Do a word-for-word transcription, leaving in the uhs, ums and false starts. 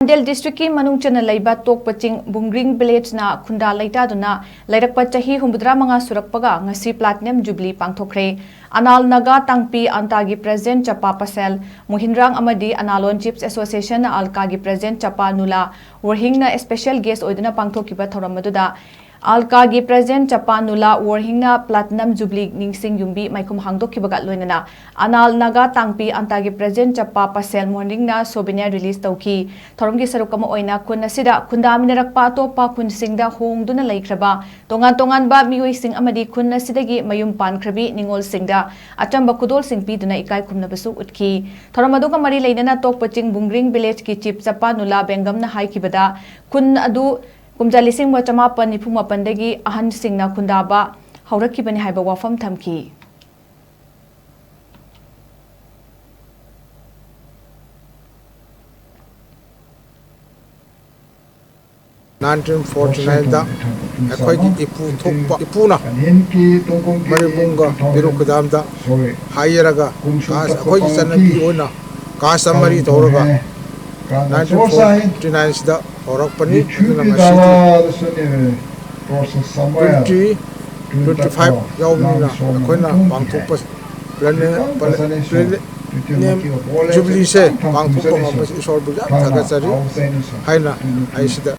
ꯆꯥꯟꯗꯦꯜ ꯗꯤꯁꯇ꯭ꯔꯤꯛꯀꯤ ꯃꯅꯨꯡ ꯆꯟꯅ ꯂꯩꯕ ꯇꯣꯛꯄ ꯆꯤꯡ ꯕꯨꯡꯒ꯭ꯔꯤꯡ ꯚꯤꯂꯦꯖꯅ ꯈꯨꯟꯗꯥ ꯂꯩꯇꯥꯗꯨꯅ ꯂꯩꯔꯛꯄ ꯆꯍꯤ ꯍꯨꯝꯐꯨꯇꯔꯥ ꯃꯉꯥ ꯁꯨꯔꯛꯄꯒ ꯉꯁꯤ ꯄ꯭ꯂꯥꯇꯤꯅꯝ ꯖꯨꯕꯤꯂꯤ ꯄꯥꯡꯊꯣꯛꯈ꯭ꯔꯦ꯫ ꯑꯅꯥꯜ ꯅꯥꯒꯥ ꯇꯥꯡꯄꯤ ꯑꯟꯇꯥꯒꯤ ꯄ꯭ꯔꯦꯁꯤꯗꯦꯟꯠ ꯆꯄꯥ ꯄꯁꯦꯜ ꯃꯣꯍꯤꯟꯔꯥꯡ ꯑꯃꯗꯤ ꯑꯅꯥꯂꯣꯟ ꯆꯤꯐ ꯑꯦꯁꯣꯁꯤꯌꯦꯁꯟ ꯑꯜꯀꯥꯒꯤ ꯄ꯭ꯔꯦꯁꯤꯗꯦꯟꯠ ꯆꯄꯥ ꯅꯨꯂꯥ ꯋꯣꯔꯍꯤꯡꯅ ꯁ꯭ꯄꯦꯁꯦꯜ ꯒꯦꯁ꯭ꯠ ꯑꯣꯏꯗꯨꯅ ꯄꯥꯡꯊꯣꯛꯈꯤꯕ ꯊꯧꯔꯝ ꯑꯗꯨꯗ ꯑꯜꯀꯥꯒꯤ ꯄ꯭ꯔꯦꯁꯤꯗꯦꯟꯠ ꯆꯄꯥ ꯅꯨꯂꯥ ꯋꯣꯔꯍꯤꯡꯅ ꯄ꯭ꯂꯥꯇꯤꯅꯝ ꯖꯨꯕꯤꯂꯤ ꯅꯤꯡꯁꯤꯡ ꯌꯨꯝꯕꯤ ꯃꯥꯏꯈꯨꯝ ꯍꯥꯡꯗꯣꯛꯈꯤꯕꯒ ꯂꯣꯏꯅꯅ ꯑꯅꯥꯜ ꯅꯥꯒꯥ ꯇꯥꯡꯄꯤ ꯑꯟꯇꯥꯒꯤ ꯄ꯭ꯔꯦꯁꯤꯗꯦꯟꯠ ꯆꯄꯥ ꯄꯁꯦꯜ ꯃꯣꯍꯤꯟꯔꯤꯡꯅ ꯁꯣꯚꯦꯅꯤꯌꯔ ꯔꯤꯂꯤꯖ ꯇꯧꯈꯤ꯫ ꯊꯧꯔꯝꯒꯤ ꯁꯔꯨꯛ ꯑꯃ ꯑꯣꯏꯅ ꯈꯨꯟ ꯑꯁꯤꯗ ꯈꯨꯟꯗꯥꯃꯤꯟꯅꯔꯛꯄ ꯑꯇꯣꯞꯄ ꯈꯨꯟꯁꯤꯡꯗ ꯍꯣꯡꯗꯨꯅ ꯂꯩꯈ꯭ꯔꯕ ꯇꯣꯉꯥꯟ ꯇꯣꯉꯥꯟꯕ ꯃꯤꯑꯣꯏꯁꯤꯡ ꯑꯃꯗꯤ ꯈꯨꯟ ꯑꯁꯤꯗꯒꯤ ꯃꯌꯨꯝ ꯄꯥꯟꯈ꯭ꯔꯕꯤ ꯅꯤꯉꯣꯜꯁꯤꯡꯗ ꯑꯆꯝꯕ ꯈꯨꯗꯣꯜꯁꯤꯡ ꯄꯤꯗꯨꯅ ꯏꯀꯥꯏ ꯈꯨꯝꯅꯕꯁꯨ ꯎꯠꯈꯤ꯫ ꯊꯧꯔꯝ ꯑꯗꯨꯒ ꯃꯔꯤ ꯂꯩꯅꯅ ꯇꯣꯛꯄ ꯆꯤꯡ ꯕꯨꯡꯒ꯭ꯔꯤꯡ ꯚꯤꯂꯦꯖꯀꯤ ꯆꯤꯐ ꯆꯄꯥ ꯅꯨꯂꯥ ꯕꯦꯡꯒꯝꯅ ꯍꯥꯏꯈꯤꯕꯗ, ꯈꯨꯟ ꯑꯗꯨ ꯀꯨꯝꯖꯥ ꯂꯤꯁꯤꯡ ꯑꯃ ꯆꯃꯥꯄꯟ ꯅꯤꯐꯨ ꯃꯥꯄꯟꯗꯒꯤ ꯑꯍꯟꯁꯤꯡꯅ ꯈꯨꯟꯗꯥꯕ ꯍꯧꯔꯛꯈꯤꯕꯅꯤ ꯍꯥꯏꯕ ꯋꯥꯐꯝ ꯊꯝꯈꯤ꯫ ꯅꯥꯏꯟꯇꯤꯟ ꯐꯣꯔꯇꯤ ꯅꯥꯏꯟꯗ ꯑꯩꯈꯣꯏꯒꯤ ꯏꯄꯨ ꯊꯣꯛꯄ ꯏꯄꯨꯅ ꯃꯔꯤꯕꯨꯡꯒ ꯄꯤꯔꯨꯛ ꯈꯨꯗꯥꯝꯗ ꯍꯥꯏꯔꯒ, ꯑꯩꯈꯣꯏꯒꯤ ꯆꯠꯅꯕꯤ ꯑꯣꯏꯅ ꯀꯥꯁ ꯃꯔꯤ ꯇꯧꯔꯒ ꯅꯥꯏꯟꯇꯤꯟ ꯐꯣꯔꯇꯤ ꯅꯥꯏꯟꯁꯤꯗ ꯍꯧꯔꯛꯄꯅꯤ꯫ ꯑꯗꯨꯅ ꯉꯁꯤꯗꯤ ꯇ꯭ꯋꯦꯟꯇꯤ ꯇ꯭ꯋꯦꯟꯇꯤ ꯐꯥꯏꯚ ꯌꯥꯎꯕꯅꯤꯅ ꯑꯩꯈꯣꯏꯅ ꯄꯥꯡꯊꯣꯛꯄ ꯄ꯭ꯂꯥꯇꯤꯅꯝ ꯖꯨꯕꯤꯂꯤꯁꯦ ꯄꯥꯡꯊꯣꯛꯄ ꯉꯝꯕꯁꯦ ꯏꯁꯣꯔꯕꯨ ꯌꯥꯝ ꯊꯥꯒꯠꯆꯔꯤ ꯍꯥꯏꯅ ꯑꯩ ꯁꯤꯗ